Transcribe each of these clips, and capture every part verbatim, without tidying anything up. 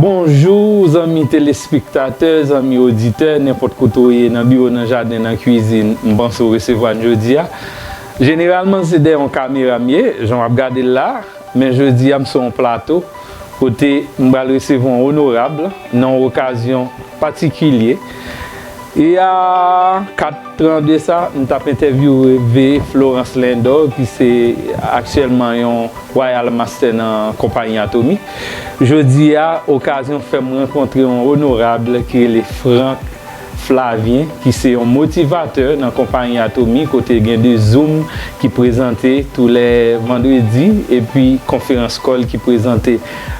Bonjou, zanmi telespektatè, zanmi oditè, nenpòt kote w ye, nan biwo, nan jaden, nan kwizin, m panse w resevwa n jodi a. Jeneralman, se dèyè yon kamera m ye, jan w ap gade l la, men jodi a, m sou yon plato kote m pral resevwa yon onorab nan yon okazyon patikilye. E a kat tan de sa, m t ap entèvyouve Florence Lindor, ki se aktyèlman yon Royal Master nan konpayi Atomy. Jodi a, okazyon fè m rankontre yon onorab ki rele Franck Flavien, ki se yon motivatè nan konpayi Atomy, kote gen de Zoom ki prezante tou lè vandredi, epi konferans kòl ki prezante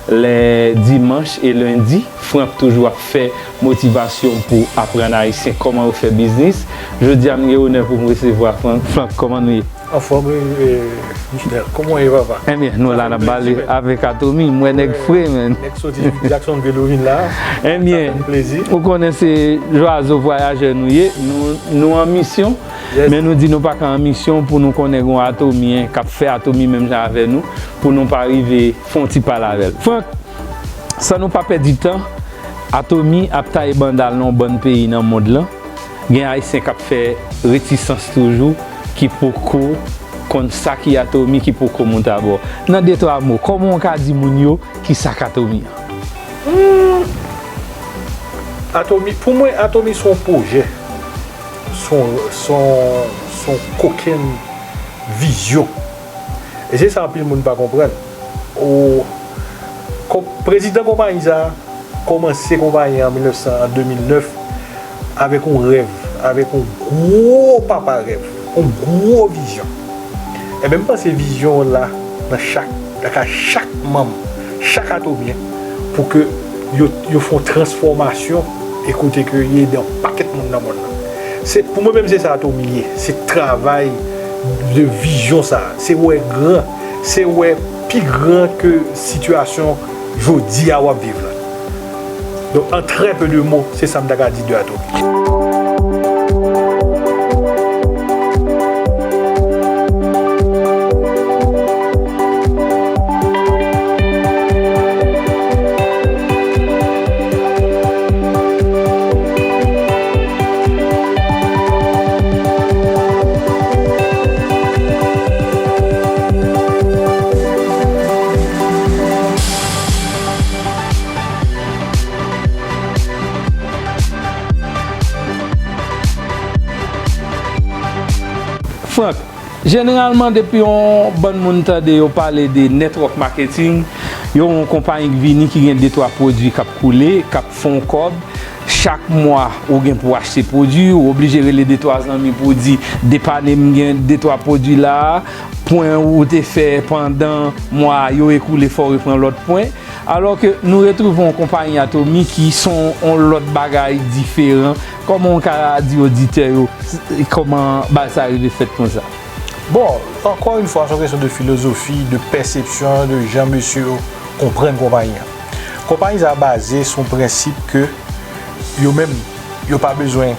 lè dimanch e lendi. Franck toujou ap fè motivasyon pou aprann Ayisyen kòman yo fè biznis. Jodi a, m gen onè pou m resevwa Franck. Franck, kòman nou ye? Anfòm, wi, e, Michel. Kòman w ye, papa? Ebyen, nou la, n ap pale avèk Atomy. M wè nèg fre, men. Nèg soti Jacksonville ou vin la. Ebyen, ou konnen se zwazo vwayajè nou ye. Nou, nou an misyon, men nou di nou pa ka an misyon pou nou konnen gen yon Atomyen k ap fè Atomy menm jan avè nou, pou nou pa rive fè yon ti pale avè l. Franck, san nou pa pèdi tan, Atomy ap taye banda l nan yon bann peyi nan mond lan. Gen Ayisyen k ap fè retisans toujou, ki poko konn sa ki Atomy, ki poko moute abò. Nan de twa mo, kòman w ka di moun yo ki sa k Atomy an? Hmm. Atomy, pou mwen, Atomy se yon pwojè. Se yon, se yon, se yon kokenn vizyon. E se sa anpil moun pa konprann. Ou, kon-, prezidan konpayi sa a kòmanse konpayi an an mil nèf san, an de mil nèf, avèk yon rèv, avèk yon gwo papa rèv, yon gwo vizyon. Ebyen, m panse vizyon an la nan chak, nan kay chak manm, chak Atomyen, pou ke yo, yo fè yon transfòmasyon e kote ke yo ede yon pakèt moun nan mond lan. Se, pou mwen menm, se sa Atomy ye. Se travay de vizyon sa a. Se wè gran. Se wè pi gran ke sitiyasyon jodi a w ap viv la. Donk, an trè pe de mo, se sa m ta ka di de Atomy. Franck, jeneralman, depi yon bann moun tande yo pale de network marketing, yo wè yon konpayi k vini ki gen de twa pwodui k ap koule, k ap fè yon kòb. Chak mwa, ou gen pou w achte pwodui, ou oblije rele de twa zanmi pou w di, "Depane m, gen de twa pwodui la a, pwen ou te fè pandan mwa a, yo ekoule, fò w repran lòt pwen." Alò ke nou retwouve yon konpayi Atomy ki se yon, yon lòt bagay diferan. Kòman w ka di oditè yo, s-, kòman bagay sa rive fèt konsa? Bon, ankò yon fwa, se yon kesyon de filozofi, de pèsepsyon, de jan mesye yo konprann konpayi an. Konpayi sa a baze sou yon prensip ke yo menm, yo pa bezwen,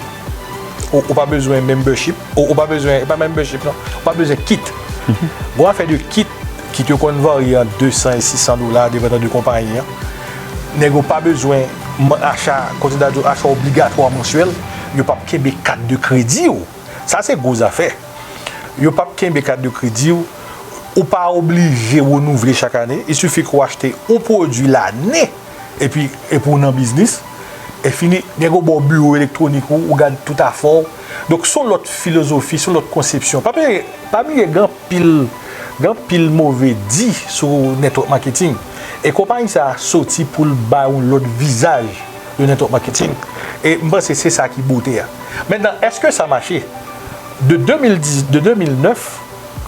ou, ou pa bezwen membership, ou, ou pa bezwen, e pa membership non, ou pa bezwen kit. Gon afè de kit, kit yo konn varye ant de san e sis san dola, depandan de konpayi an. Nèg yo pa bezwen man-, acha, konsidere acha obligatwa mansyèl, yo p ap kenbe kat de kredi w. Sa se gwo zafè. Yo p ap kenbe kat de kredi w. Ou pa oblije renouvle chak ane. Il suffit ke w achte yon pwodui lane, epi, epi w nan biznis. E fini, nèg yo ba w biwo elektwonik ou, ou gad tout afè w. Donk, se yon lòt filozofi, se yon lòt konsepsyon. Pa bliye, pa bliye, gen anpil, gen anpil move di sou network marketing. E konpayi sa a soti pou l bay yon lòt vizaj de network marketing. E m panse se sa ki bote a. Mentnan, èske sa mache? De de mil diz, de de mil nèf,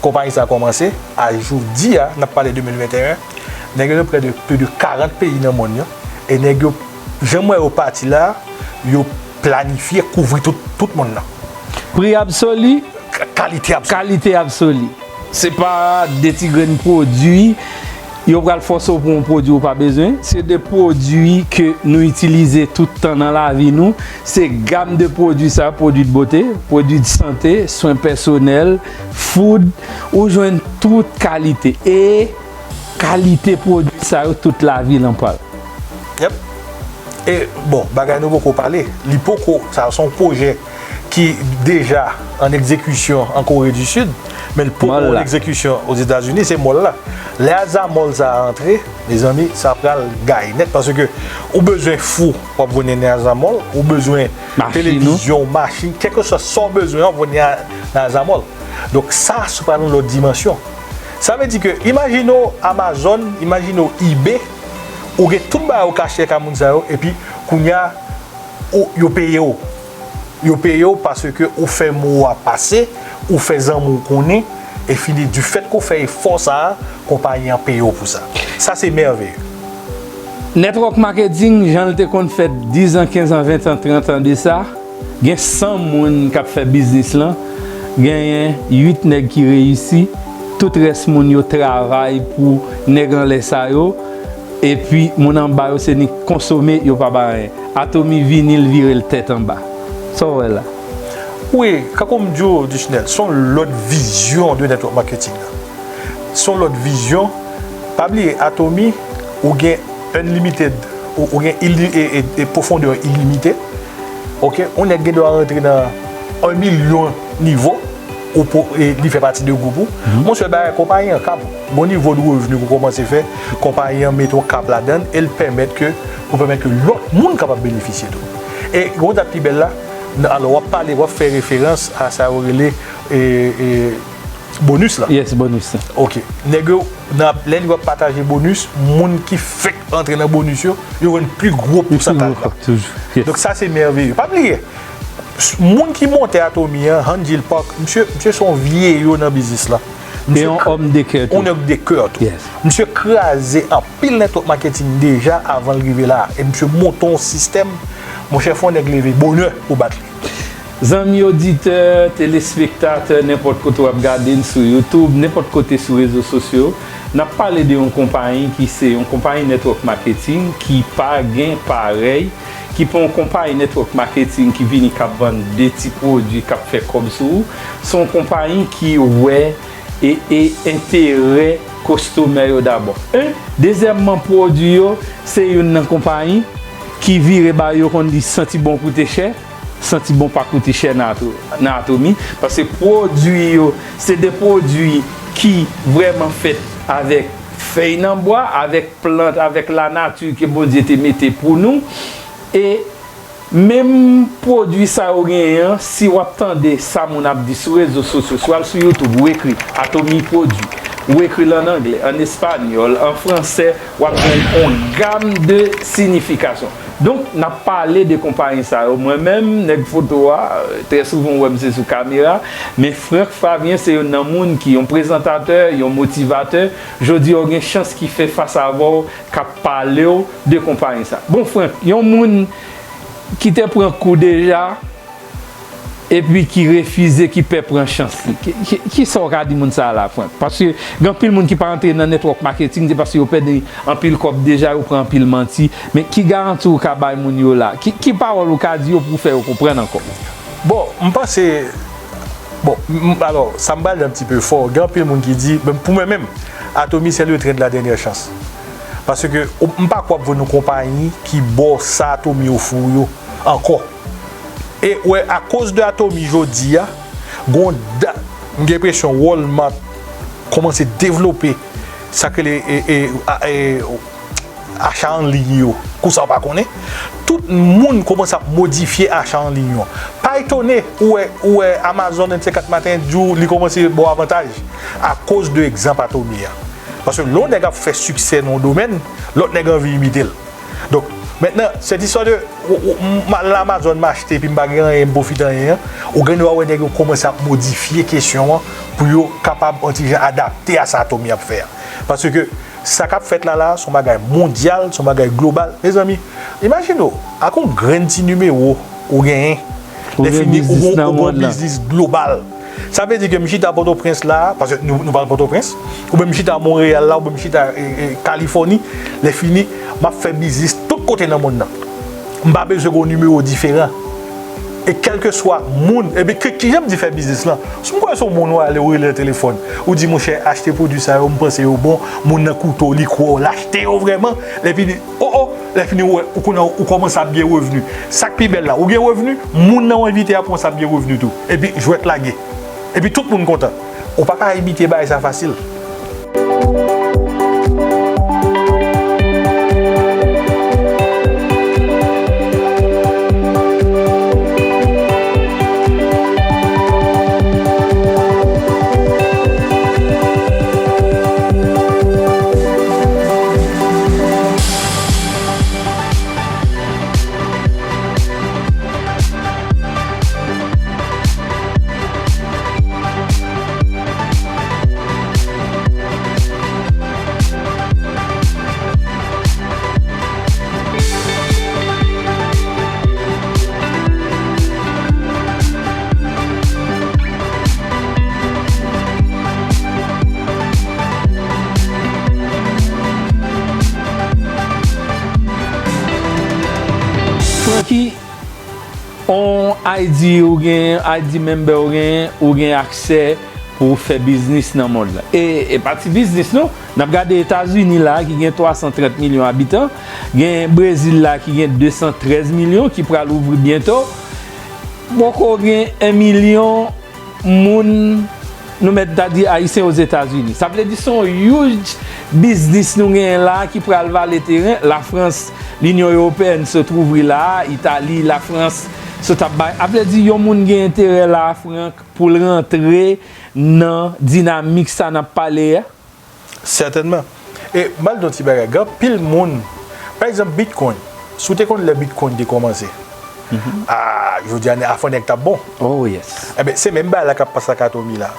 konpayi sa a kòmanse, a jodi a, n ap pale de de mil venteyen, nèg yo nan prè de, plis de karant peyi nan mond lan, e nèg yo, jan m wè yo pati la, yo planifye kouvri tout, tout mond lan. Pri absoli, k-, kalite absoli. Kalite absoli. Se pa de ti grenn pwodui, yo pral fòse w pou yon pwodui ou pa bezwen. Se de pwodui ke nou itilize tout tan nan lavi nou. Se gam de pwodui sa, pwodui de bote, pwodui de sante, swen pèsonèl, food, ou jwenn tout kalite. E kalite pwodui sa yo, tout lavi l an pral. Yep. E, bon, bagay nou poko pale, li poko, sa se yon pwojè ki deja an egzekisyon an Kore di Sid, men l poko an egzekisyon Ozetazini, se mòl la. Lè Azamòl sa a antre, mezanmi, sa pral gay nèt, paske ou bezwen fou, w ap jwenn Azamòl, ou bezwen televizyon, machin, kèlkeswa sa w bezwen an, w ap jwenn nan Azamòl. Donk, sa, se pral yon lòt dimansyon. Sa vle di ke, imajine w Amazon, imajine w eBay, ou gen tout bagay ou ka achte ak moun sa yo, epi kounye a, ou, yo peye w. Yo peye w paske ou fè mo a pase, ou fè zanmi w konnen, e fini, difèt ke w fè efò sa a, konpayi an peye w pou sa. Sa se mèveye. Network marketing, jan l te konn fèt diz an, kenz an, ven an, trant an de sa, gen san moun k ap fè biznis lan, genyen uit nèg ki reyisi, tout rès moun yo travay pou nèg anlè sa yo, epi moun anba yo se ni konsome, yo pa bay anyen. Atomy vini, l vire l tèt anba. Sa w wè la? Wi, kankou m di w, Disnel, se yon lòt vizyon de network marketing la. Se yon lòt vizyon. Pa bliye, Atomy, ou gen unlimited, ou, ou gen ili, e, e, e pwofondè ilimite. Oke? Yon nèg gen dwa rantre nan yon milyon nivo, ou po, e, li fè pati de gwoup ou. Yon sèl bagay, konpayi an kab. Gon nivo de revni ke w kòmanse fè, konpayi an mete yon kab ladan l e l pèmèt ke, pou pèmèt ke lòt moun kapab benefisye tou. E yon dat pi bèl la, alò, w ap pale, w ap fè referans a sa yo rele, e, e, bonus la. Yes, bonus la. Oke. Nèg yo, nan, lè yo ap pataje bonus, moun ki fèk antre nan bonus yo, yo jwenn pi gwo pousantaj la. Donk sa se mèveye. Pa bliye, moun ki monte Atomy an, Hanjil Park, misye, misye se yon vye yo nan biznis la. E yon òm de kè tou. Yon nèg de kè tou. Misye kraze anpil network marketing deja avan l rive la. E misye monte yon sistèm, monchè, fò nèg leve bonè pou bat li. Zanmi oditè, telespektatè, nenpòt kote w ap gade n sou YouTube, nenpòt kote sou rezo sosyo, n ap pale de yon konpayi ki se yon konpayi network marketing ki pa gen parèy, ki pa yon konpayi network marketing ki vini k ap vann de ti pwodui k ap fè kòb sou ou. Se yon konpayi ki wè e, e enterè kostomè yo dabò. En, dezyèmman, pwodui yo, se youn nan konpayi ki vire ba yo konn li santi bon koute chè, santi bon pa koute chè nan Ato-, nan Atomy, paske pwodui yo, se de pwodui ki vrèman fèt avèk fèy nan bwa, avèk plant, avèk lanati ke Bondye te mete pou nou. E menm pwodui sa yo genyen an, si w ap tande sa moun ap di sou rezo sosyo, si w al sou YouTube, ou ekri Atomy Pwodui, ou ekri l ann anglè, ann espanyòl, an fransè, w ap jwenn yon gam de siyifikasyon. Donk, n ap pale de konpayi sa yo. Mwen menm, nèg foto a, trè souvan w wè m se sou kamera, men Franck Fabien se youn nan moun ki yon prezantatè, yon motivatè. Jodi a, w gen chans ki fè fas avè w, k ap pale w de konpayi sa. Bon, Franck, yon moun ki te pran kou deja, epi ki refize, ki pè pran chans li. Ki, ki, kisa w ka di moun sa a la, Franck? Paske gen anpil moun ki pa antre nan network marketing, se paske yo pèdi anpil kòb deja, yo pran anpil manti. Men ki garanti w ka bay moun yo la? Ki, ki pawòl ou ka di yo pou fè yo konprann ankò? Bon, m panse, bon, m, m, alò, sa m pral di an ti pe fò. Gen anpil moun ki di, men pou mwen menm, Atomy, c'est le train de la dernière chance. Paske, ou, m pa kwè ap jwenn yon konpayi ki ba w sa Atomy ofri w yo ankò. E, wè, akoz de Atomy jodi a, gon da-, m gen enpresyon Walmart kòmanse devlope sa k rele, e, e, a, e, acha an liy yo, kou sa w pa konnen. Tout moun kòmanse ap modifye acha an liy yo. Pa etone, ou wè, ou wè Amazon vennsenk maten di w li kòmanse ba w avantaj akoz de egzanp Atomy a. Paske lè yon nèg ap fè siksè nan yon domèn, lòt nèg anvi imite l. Donk, mentnan, sèt istwa de, ou, ou, m al nan Amazon, m achte, epi m pa gen anyen, m pwofite anyen an, ou gen dwa wè nèg yo kòmanse ap modifye kesyon an pou yo kapab yon ti jan adapte a sa Atomy ap fè a. Paske sa k ap fèt la la, se yon bagay mondyal, se yon bagay global. Mezanmi, imajine w, ak yon grenn ti nimewo ou genyen, lè fini, ou gon, ou gon biznis global. Sa vle di ke m chita Pòtoprens la, paske nou, nou pale Pòtoprens, oubyen m chita Monreyal la, oubyen m chita, e, e, Kalifòni, lè fini, m ap fè biznis tout kote nan mond nan. M pa bezwen gen yon nimewo diferan. E kèlkeswa moun, epi ki, kijan m di fè biznis lan? Si m kwè se yon moun ou ale, ou rele nan telefòn, ou di, monchè, achte pwodui sa yo, m panse yo bon, moun nan koute w, li kwè w, l achte yo vrèman, epi li, o, o, Lè fini, ou wè, ou konnen ou kòmanse ap gen revni. Sa k pi bèl la, ou gen revni, moun nan w envite a kòmanse ap gen revni tou. Epi jwèt lage. Epi tout moun kontan. Ou pa ka imite bagay sa fasil. Francky, on I D ou gen, I D member ou gen, ou gen aksè pou w fè biznis nan mond lan. E, e pa ti biznis non, n ap gade Etazini la ki gen twa san trant milyon abitan, gen Brezil la ki gen de san trèz milyon ki pral ouvri byento. Poko gen en milyon moun, nou mèt ta di, ayisyen Ozetazini. Sa vle di se yon huge biznis nou genyen la ki pral vale teren. Lafrans, Linyon Ewopeyèn sot ouvri la, Itali, Lafrans sot ap bay. Sa vle di yon moun gen enterè la, Frank, pou l rantre nan dinamik sa n ap pale a? Sètènman. E m al di yon ti bagay, gen anpil moun, pa egzanp, Bitcoin. Si w te konn lè Bitcoin te kòmanse, a, jodi a, afè nèg t ap bon. Oh, yes. Enben, se menm bagay la k ap pase ak Atomy la.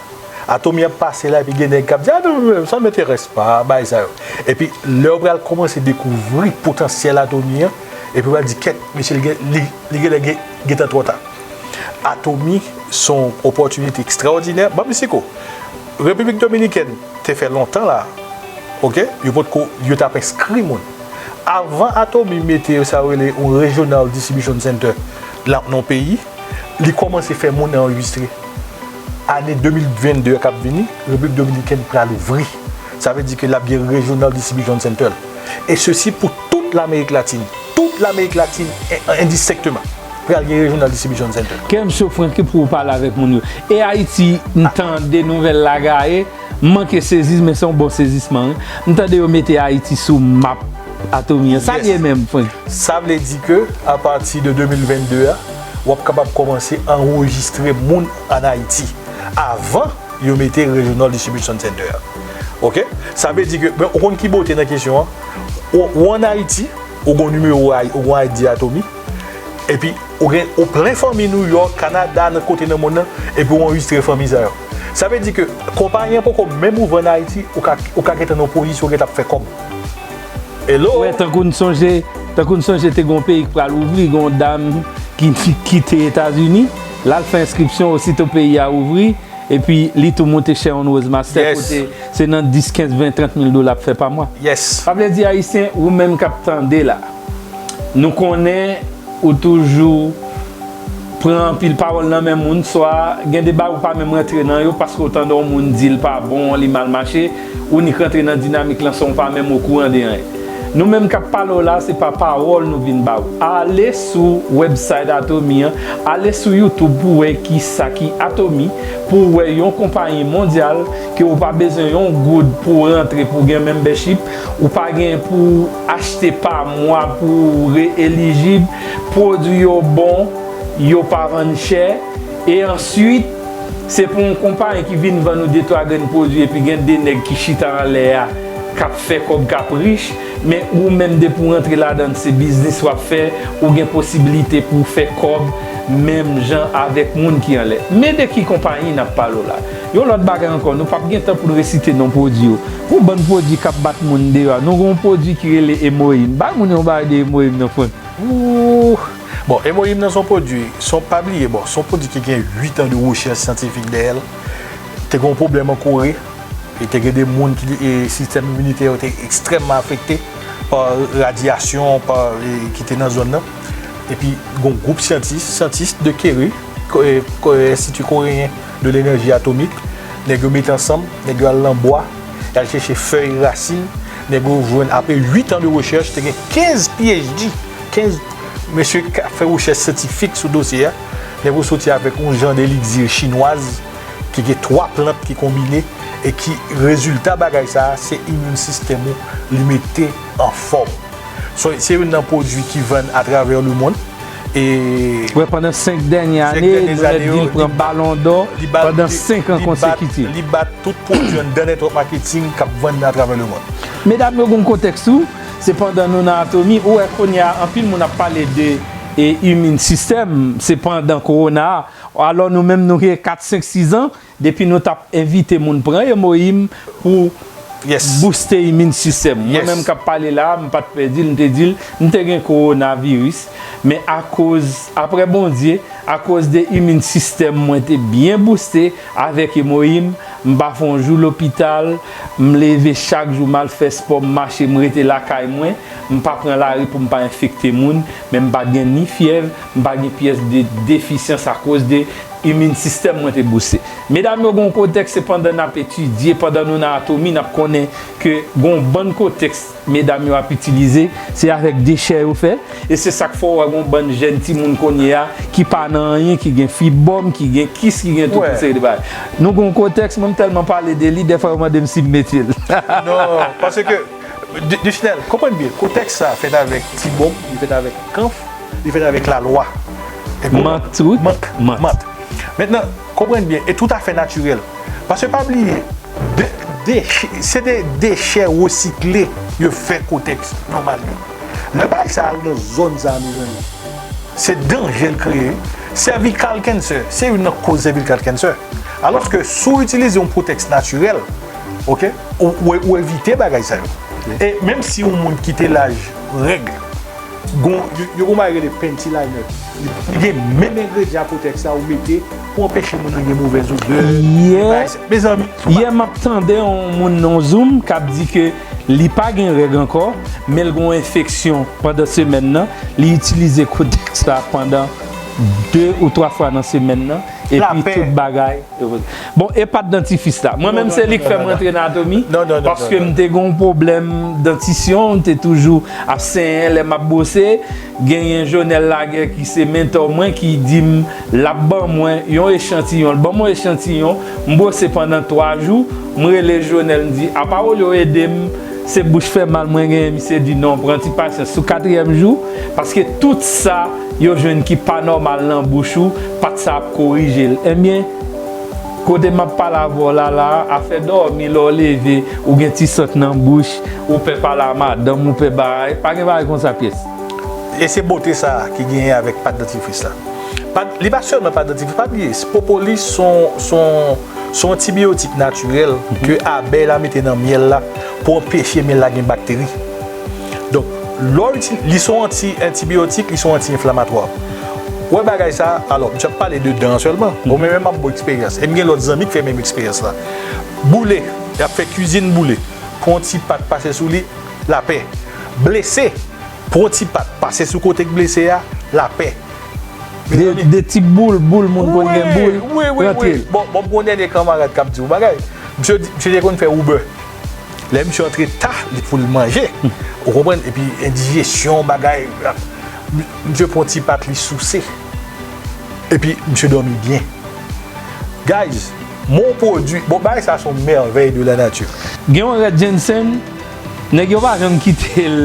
Atomy ap pase la, epi gen nèg k ap di, "Ah, non, non, non, ça m'intéresse pas, bagay sa yo." Epi, lè yo pral kòmanse dekouvri potansyèl Atomy an, epi yo pral di, "Kèt, mesye, li gen, li, li genlè gen, gentan twò ta." Atomy se yon opòtinite ekstraòdinè. Ban m esplike w. Repiblik Dominikèn te fè lontan la, oke, yo potko, yo t ap enskri moun. Avan Atomy mete sa yo rele yon Regional Distribution Center la nan yon peyi, li kòmanse fè moun anrejistre. Ane de mil vennde k ap vini, Repiblik Dominikèn pral ouvri. Sa vle di ke l ap gen Regional Distribution Center. E sesi pou tout Lamerik Latin. Tout Lamerik Latin, en-, endistenkteman. Pral gen Regional Distribution Center. Kè m cho, Francky, pou w pale avèk moun yo. E Ayiti, m tande nouvèl la gaye, m manke sezi, men se yon bon sezisman, wi. M tande yo mete Ayiti sou map Atomy an. Sa l ye menm, Frank? Sa vle di ke, apati de de mil vennde a, w ap kapab kòmanse anrejistre moun ann Ayiti. Avan, yo mete Regional Distribution Center. Oke? Sa vle di ke, men, ou konn ki bote nan kesyon an? Ou, ou ann Ayiti, ou gen nimewo, ou gen I D Atomy, epi ou gen, ou plen fanmi New York, Canada, nan kote nan mond nan, epi ou anrejistre fanmi sa yo. Sa vle di ke konpayi an poko menm ouvri ann Ayiti, ou ka, ou ka gentan nan pozisyon, ou gentan ap fè kòb. Hello? Wè, tankou n sonje, tankou n sonje te gen yon peyi ki pral ouvri, gen yon dam ki, ki kite Etazini, l al fè enskripsyon, osito peyi a ouvri, epi li tou moute chè yon Roadmaster, kote se nan dis, kenz, ven, trant mil dola ap fè pa mwa. Yes. Sa vle di, Ayisyen, ou menm k ap tande la, nou konnen ou toujou pran anpil pawòl nan men moun, swa gen de bagay ou pa menm rantre nan yo paske ou tande yon moun di l pa bon, li mal mache, ou nik rantre nan dinamik lan san w pa menm okouran de anyen. Nou menm k ap pale w la, se pa pawòl nou vin ba w. Ale sou website Atomy an, ale sou YouTube pou w wè kisa ki Atomy, pou w wè yon konpayi mondyal ke ou pa bezwen yon goud pou w rantre, pou w gen membership, ou pa gen pou w achte pa mwa pou w re-elijib, pwodui yo bon, yo pa vann chè, e answit, se pou yon konpayi ki vin vann ou de twa grenn pwodui, epi gen de nèg ki chita anlè a, k ap fè kòb, k ap rich, men ou menm, depi w rantre ladan l, se biznis w ap fè, ou gen posiblite pou w fè kòb menm jan avèk moun ki anlè. Men de ki konpayi n ap pale w la? Yon lòt bagay ankò, nou p ap gen tan pou n resite non pwodui yo. Yon bann pwodui k ap bat moun deyò. Nou gen yon pwodui ki rele Emoim. Bay moun yon bagay de Emoim nan, Frank. Ooh. Bon, Emoim nan se yon pwodui, se yon, pa bliye, bon, se yon pwodui ki gen uit an de rechèch syantifik dèyè l. Te gen yon pwoblèm an Kore, e te gen de moun ki, e, sistèm iminitè yo te ekstrèmman afekte pa radyasyon, pa, e, ki te nan zòn nan. Epi, gen yon gwoup syantis, syantis de Kere, ko-, e, ko-, Enstiti Koreyen de Lenèji Atomik, nèg yo mete ansanm, nèg yo al nan bwa, y al chèche fèy, rasin, Nèg yo jwenn, apre uit an de rechèch, te gen kenz P H D, kenz mesye k ap fè rechèch syantifik sou dosye a. Nèg yo soti avèk yon jan de elixir chinwaz ki gen twa plant ki konbine e ki rezilta bagay sa a, se immune system ou li mete anfòm. So, se youn nan pwodui ki vann atravè lemonn. E Wè, pandan senk dènye ane, nou mèt di l pran Balon dò pandan senk an konsekitif. Li bat tout pwodui anndan network marketing k ap vann atravè lemonn. Medam yo, gen yon kontèks tou, se pandan nou nan Atomy, ou wè kounye a, anpil moun ap pale de e, immune system, se pandan kowona a. Alò, nou menm, nou gen kat, senk, sis an, depi nou t ap envite moun pran emoyim pou booste immune system. Mwen menm k ap pale la a, m pa t pè di l, m te di l, m te gen kowonaviris, men akoz, apre Bondye, akoz de immune system mwen te byen booste avèk emoyim, m pa fè yon jou lopital, m leve chak jou, m al fè spò, m mache, m rete lakay mwen, m pa pran lari pou m pa enfekte moun, men m pa t gen ni fyèv, m pa gen pyès de defisyans akoz de immune system mwen te booste. Medam yo, gen yon kontèks, se pandan n ap etidye, pandan nou nan Atomy, n ap konnen ke gen yon bann kontèks medam yo ap itilize, se avèk dechè yo fè, e se sa k fè w wè gen yon bann jèn timoun kounye a ki pa nan anyen, ki gen fibòm, ki gen kis, ki gen tout yon seri de bagay. Nou gen yon kontèks, mwen m tèlman pale de li, dèfwa yo mande m si m mete l. Non, paske, Duchnel, konprann byen, kontèks sa a fèt avèk ti bòb, li fèt avèk kanf, li fèt avèk lalwa. Mant, wi. Mant. Mentnan, konprann byen, e toutafè natirèl. Paske pa bliye, de, de, se de dechè resikle yo fè kontèks nòmal yo. Lè bagay sa al nan zòn sa a, mezanmi, se danje l kreye. Cervical cancer, se youn nan koz cervical cancer. Alòske si w itilize yon pwotèks natirèl, oke, ou, ou, ou evite bagay sa yo. E menm si yon moun kite laj règ, gon, yo, yo gon bagay rele panty liner. Li gen menm engredyan ak pwotèks la ou mete pou anpeche moun nan gen movèz odè. Mezanmi, yè m ap tande yon moun nan Zoom k ap di ke li pa gen règ ankò, men l gen yon enfeksyon pandan semèn nan, li itilize kotèks la pandan de ou twa fwa nan semèn nan, epi tout bagay. Bon, e pat dantifis la. Mwen menm se li k fè m rantre nan Atomy, paske m te gen yon pwoblèm dantisyon, m te toujou ap senyen lè m ap bwose. Genyen Jonèl Lagè ki se mentò mwen ki di m l ap ban mwen yon echantiyon. L ban m yon echantiyon, m bwose pandan twa jou, m rele Jonèl, m di, apa olye w ede m, se bouch fè mal mwen genyen, misye di non, pran ti pasyans. Sou katriyèm jou, paske tout sa yo jwenn ki pa nòmal nan bouch ou, pat sa ap korije l. Ebyen, kote m ap pale avè w la la a, afè dòmi, lè w leve, ou gen ti sant nan bouch, ou pè pale a madanm, ou pè bagay, pa gen bagay konsa pyès. E se bote sa a ki genyen avèk pat dantifris la. Pat, li pa sèlman pat dantifris, pa bliye, pwopolis se yon, se yon, se yon antibiyotik natirèl ke abèy la mete nan myèl la pou anpeche myèl la gen bakteri. Donk, lè w itilize, li se yon anti, antibiyotik, li se yon anti-enflamatwa. Ou wè bagay sa a, alò, m t ap pale de dan an sèlman. Bon, mwen menm m ap ba w eksperyans. E m gen lòt zanmi k fè menm eksperyans la. Boule, y ap fè kwizin boule. Pran yon ti pat pase sou li, lapè. Blese, pran yon ti pat pase sou kote k blese a, lapè. De, de ti boul, boul, moun konn gen boul, rantre l. Bon, bon, m gon dènye kanmarad k ap di w bagay. Misye di, misye te konn fè Uber. Lè misye antre ta, li pou l manje. Ou konprann? Epi endijesyon, bagay. M-, misye pran ti pat li souse. Epi misye dòmi byen. Guys, mon pwodui, bon, bagay sa se yon mèvèy de la nature. Gen yon rèd Jensen, nèg yo pa janm kite l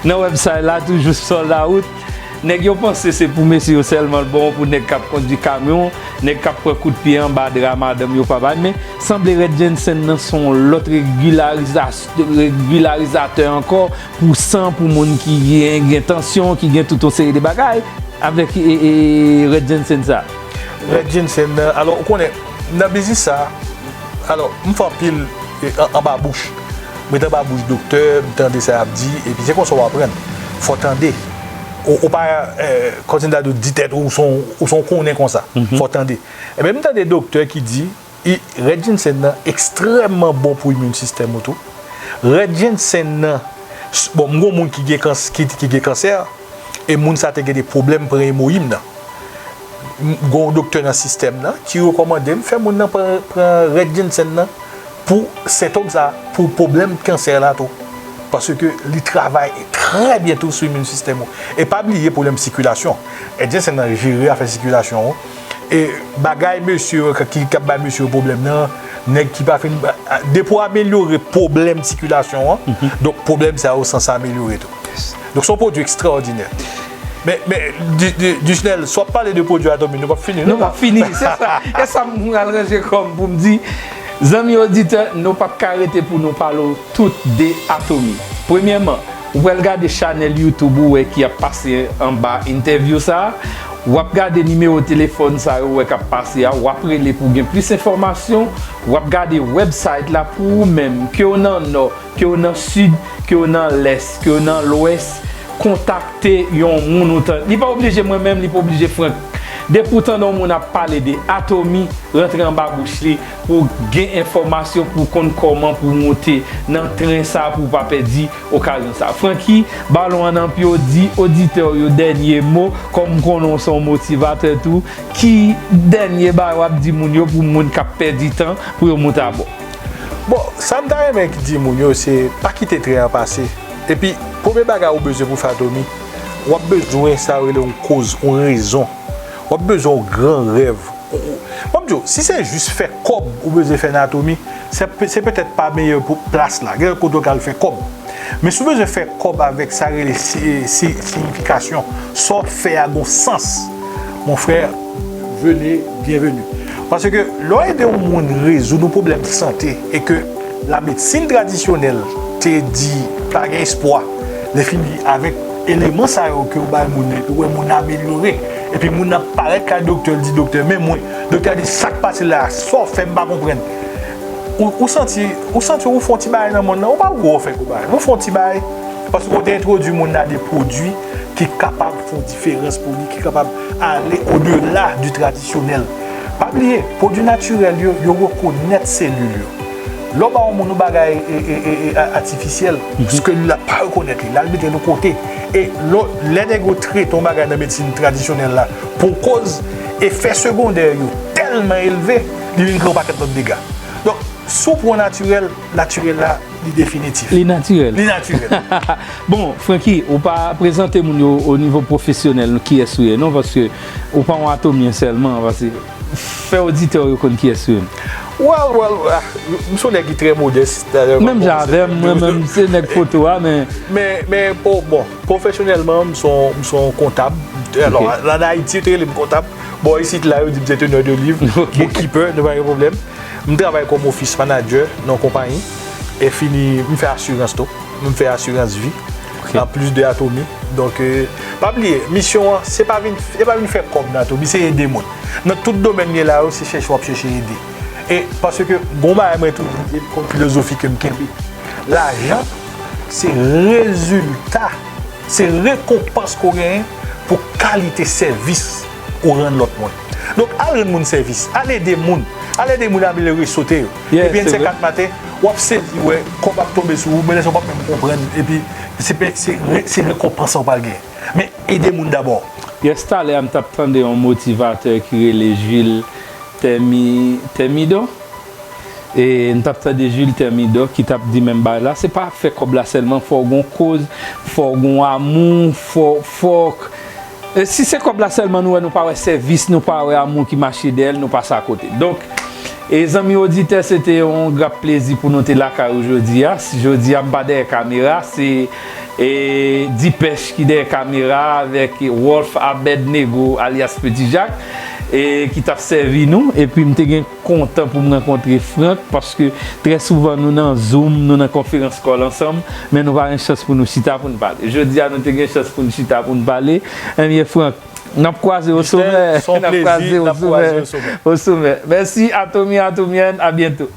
nan website la, toujou sold out. Nèg yo panse se pou mesye yo sèlman l bon, pou nèg k ap kondui kamyon, nèg k ap pran kout pye anba dra madanm yo pa bay, men sanble rèd Jensen nan se yon lòt regilariza-, regilarizatè ankò pou san, pou moun ki gen, gen tansyon, ki gen tout yon seri de bagay avèk e, e, rèd Jensen sa. Rèd Jensen nan, alò, ou konnen, nan biznis sa, alò, m fè anpil e, an, anba bouch. M ret anba bouch doktè, m tande sa y ap di, epi se konsa w aprann. Fò w tande. Ou, ou pa, e, kòm si m ta di w, di tèt ou, ou se yon, ou se yon konnen konsa. Fò w tande. Ebyen, m tande doktè ki di, i, rèd Jensen nan ekstrèmman bon pou immune system ou tou. Rèd Jensen nan, s-, bon, m gon moun ki gen kans-, ki, ki gen kansè, e moun sa te gen de pwoblèm pran emoyim nan. M, gon doktè nan sistèm nan ki rekòmande m fè moun nan pran, pran rèd Jensen nan pou sentòm sa, pou pwoblèm kansè la tou. Paske li travay trè byen tou sou immune system ou. E pa bliye pwoblèm sikilasyon. Endyen se nan jere afè sikilasyon ou. E bagay mesye yo ki k ap bay mesye yo pwoblèm nan, nèg ki pa fin, depi w amelyore pwoblèm sikilasyon an, donk pwoblèm sa yo sanse amelyore tou. Donk se yon pwodui ekstraòdinè. Men, men, Di- Di- Disnel, si w ap pale de pwodui Atomy, nou p ap fini, non? Nou p ap fini, se sa. E sa m pral ranje kò m pou m di. Zanmi oditè, nou p ap ka rete pou nou pale w tout de Atomy. Premyèman, ou pral gade chanèl YouTube ou wè ki ap pase anba entèvyou sa a. W ap gade nimewo telefòn sa yo wè k ap pase a. W ap rele pou w gen plis enfòmasyon. W ap gade website la pou ou menm, ke w nan Nò, ke w nan Sid, ke w nan Lès, ke w nan Lwès. Kontakte yon moun ou tan. Li pa oblije mwen menm, li pa oblije Frank. Depi w tande yon moun ap pale de Atomy, rantre anba bouch li pou w gen enfòmasyon, pou w konn kòman pou w monte nan tren sa a, pou w pa pèdi okazyon sa a. Francky, balon an nan pye w, di oditè w yo dènye mo, kòm m konnen w se yon motivatè tou, ki dènye bagay w ap di moun yo pou moun k ap pèdi tan pou yo monte abò? Bon, sa m ta renmen di moun yo, se pa kite tren an pase. Epi, premye bagay ou bezwen pou fè Atomy, w ap bezwen sa yo rele yon koz, yon rezon. W ap bezwen yon gran rèv. Ou- ou- Ban m di w, si se jis fè kòb ou bezwen fè nan Atomy, se pe- se petèt pa meyè pou plas la. Gen lòt kote w ka al fè kòb. Men si w bezwen fè kòb avèk sa rele si- si- siyifikasyon, sa w ap fè a gon sans, mon frè, vene, byenveni. Paske lè w ede yon moun rezoud yon pwoblèm sante e ke lamedsin tradisyonèl te di pa gen espwa, lè fini avèk eleman sa yo ke w bay moun nan, epi w wè moun nan amelyore, epi moun nan parèt kay doktè, l di, "Doktè, men mwen." Doktè a di, "Sa k pase la a? Sa w fè m pa konprann." Ou, ou santi, ou santi ou fè yon ti bagay nan monn nan, ou pa wè w fè gwo bagay. Ou fè yon ti bagay, paske ou te entwodui moun nan de pwodui ki kapab fè yon diferans pou li, ki kapab ale odela di tradisyonèl. Pa bliye, pwodui natirèl yo, yo rekonèt selil yo. Lè w ba yon moun yon bagay e, e, e, e, a- atifisyèl, selil la pa rekonèt li, l al mete l yon kote. E lè, lè nèg yo trete yon bagay nan medsin tradisyonèl la pou yon koz, efè segondè yo tèlman elve, li vin kreye yon pakèt lòt dega. Donk, si w pran natirèl, natirèl la, li definitif. Li natirèl. Li natirèl. Bon, Francky, ou pa prezante moun yo o nivo pwofesyonèl, kiyès ou ye, non, paske ou pa yon atomyen sèlman, paske fè oditè yo konn kiyès ou ye. Well, well, ah, m se yon nèg ki trè modès. Menm jan avè m, mwen menm, se nèg foto a, men Men, men, po- bon, pwofesyonèlman, m se yon- m se yon kontab. Alò, Ok. An Ayiti, yo te rele m kontab. Bò isit la, yo di m se teneur de livre, Ok. Bookkeeper, nou pa gen pwoblèm. M travay kòm office manager nan yon konpayi. E fini, m fè asirans tou. M fè asirans vi. Ok. Anplis de Atomy. Donk, euh, pa bliye, misyon an, se pa vin, se pa vin fè kòb nan Atomy, se ede moun. Nan tout domèn li ye la yo, se chèche w ap chèche ede. E paske gon bagay mwen toujou di, kòm filozofi ke m kenbe. Lajan, se rezilta, se rekonpans ke w genyen pou kalite sèvis ou rann lòt moun. Donk, al rann moun sèvis, al ede moun, al ede moun amelyore sante yo. Yeah, Epi se vre. Yon sèl kat maten, w ap sezi wè kòb ap tonbe sou ou, men lè sa w p ap menm konprann, epi se pe- se re- se rekonpans sa w pral genyen. Men ede moun dabò. Yes, talè a m t ap tande yon motivatè ki rele Jules Thermi- Thermidor. E m t ap tande Jules Thermidor ki t ap di menm bagay la, se pa fè kòb la sèlman, fò w gon koz, fò w gon amou, fò, fòk. E si se kòb la sèlman nou wè, nou pa wè sèvis, nou pa wè amou ki mache dèyè l, nou pase akote. Donk, e zanmi oditè, se te yon gra plezi pou nou te lakay ou jodi a. Jodi a, m pa dèyè kamera, se, e, Dipèch ki dèyè kamera avèk Wolf Abednego, alyas Petit Jacques, e, ki t ap sèvi nou. Epi m te gen kontan pou m rankontre Franck, paske trè souvan nou nan Zoom, nou nan konferans call ansanm, men nou pa gen chans pou nou chita pou n pale. Jodi a, nou te gen chans pou n chita pou n pale. Ebyen, Franck, n ap kwaze o somè. N ap kwaze o somè. O somè. Mèsi, Atomy, Atomyèn, a byento.